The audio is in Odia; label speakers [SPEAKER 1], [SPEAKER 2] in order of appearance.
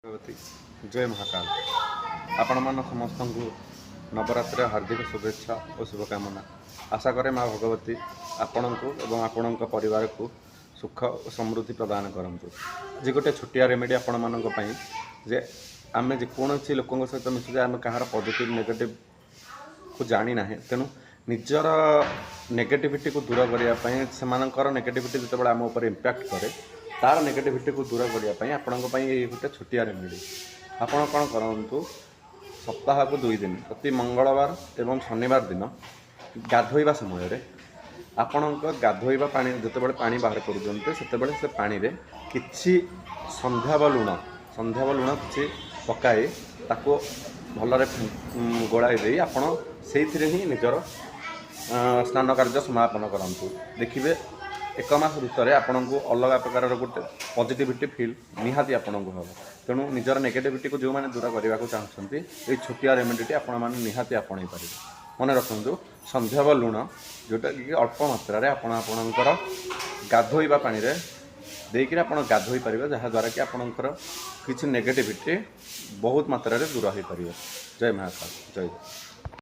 [SPEAKER 1] ଭଗବତୀ, ଜୟ ମହାକାଳ। ଆପଣମାନ ସମସ୍ତଙ୍କୁ ନବରାତ୍ରିର ହାର୍ଦ୍ଦିକ ଶୁଭେଚ୍ଛା ଓ ଶୁଭକାମନା। ଆଶା କରେ ମା ଭଗବତୀ ଆପଣଙ୍କୁ ଏବଂ ଆପଣଙ୍କ ପରିବାରକୁ ସୁଖ ଓ ସମୃଦ୍ଧି ପ୍ରଦାନ କରନ୍ତୁ। ଆଜି ଗୋଟେ ଛୋଟିଆ ରେମେଡ଼ି ଆପଣମାନଙ୍କ ପାଇଁ ଯେ ଆମେ ଯେକୌଣସି ଲୋକଙ୍କ ସହିତ ମିଶୁଛେ, ଆମେ କାହାର ପଜିଟିଭ୍ ନେଗେଟିଭ୍କୁ ଜାଣିନାହେଁ। ତେଣୁ ନିଜର ନେଗେଟିଭିଟିକୁ ଦୂର କରିବା ପାଇଁ, ସେମାନଙ୍କର ନେଗେଟିଭିଟି ଯେତେବେଳେ ଆମ ଉପରେ ଇମ୍ପାକ୍ଟ କରେ, ତାର ନେଗେଟିଭିଟିକୁ ଦୂର କରିବା ପାଇଁ ଆପଣଙ୍କ ପାଇଁ ଏଇ ଗୋଟେ ଛୋଟିଆ ରେମେଡ଼ି। ଆପଣ କ'ଣ କରନ୍ତୁ, ସପ୍ତାହକୁ 2 ଦିନ, ପ୍ରତି ମଙ୍ଗଳବାର ଏବଂ ଶନିବାର ଦିନ ଗାଧୋଇବା ସମୟରେ ଆପଣଙ୍କ ଗାଧୋଇବା ପାଣି, ଯେତେବେଳେ ପାଣି ବାହାର କରୁଛନ୍ତି, ସେତେବେଳେ ସେ ପାଣିରେ କିଛି ସୈନ୍ଧବ ଲୁଣ, ସୈନ୍ଧବ ଲୁଣ କିଛି ପକାଇ ତାକୁ ଭଲରେ ଗୋଳାଇ ଦେଇ ଆପଣ ସେଇଥିରେ ହିଁ ନିଜର ସ୍ନାନ କାର୍ଯ୍ୟ ସମାପନ କରନ୍ତୁ। ଦେଖିବେ, ଏକ ମାସ ଭିତରେ ଆପଣଙ୍କୁ ଅଲଗା ପ୍ରକାରର ଗୋଟେ ପଜିଟିଭିଟି ଫିଲ୍ ନିହାତି ଆପଣଙ୍କୁ ହେବ। ତେଣୁ ନିଜର ନେଗେଟିଭିଟିକୁ ଯେଉଁମାନେ ଦୂର କରିବାକୁ ଚାହୁଁଛନ୍ତି, ଏଇ ଛୋଟିଆ ରେମେଡ଼ିଟି ଆପଣମାନେ ନିହାତି ଆପଣେଇ ପାରିବେ। ମନେ ରଖନ୍ତୁ, ସୈନ୍ଧବ ଲୁଣ, ଯେଉଁଟାକି ଅଳ୍ପ ମାତ୍ରାରେ ଆପଣ ଆପଣଙ୍କର ଗାଧୋଇବା ପାଣିରେ ଦେଇକିରି ଆପଣ ଗାଧୋଇ ପାରିବେ, ଯାହାଦ୍ୱାରା କି ଆପଣଙ୍କର କିଛି ନେଗେଟିଭିଟି ବହୁତ ମାତ୍ରାରେ ଦୂର ହୋଇପାରିବ। ଜୟ ମହାକାଳ, ଜୟ।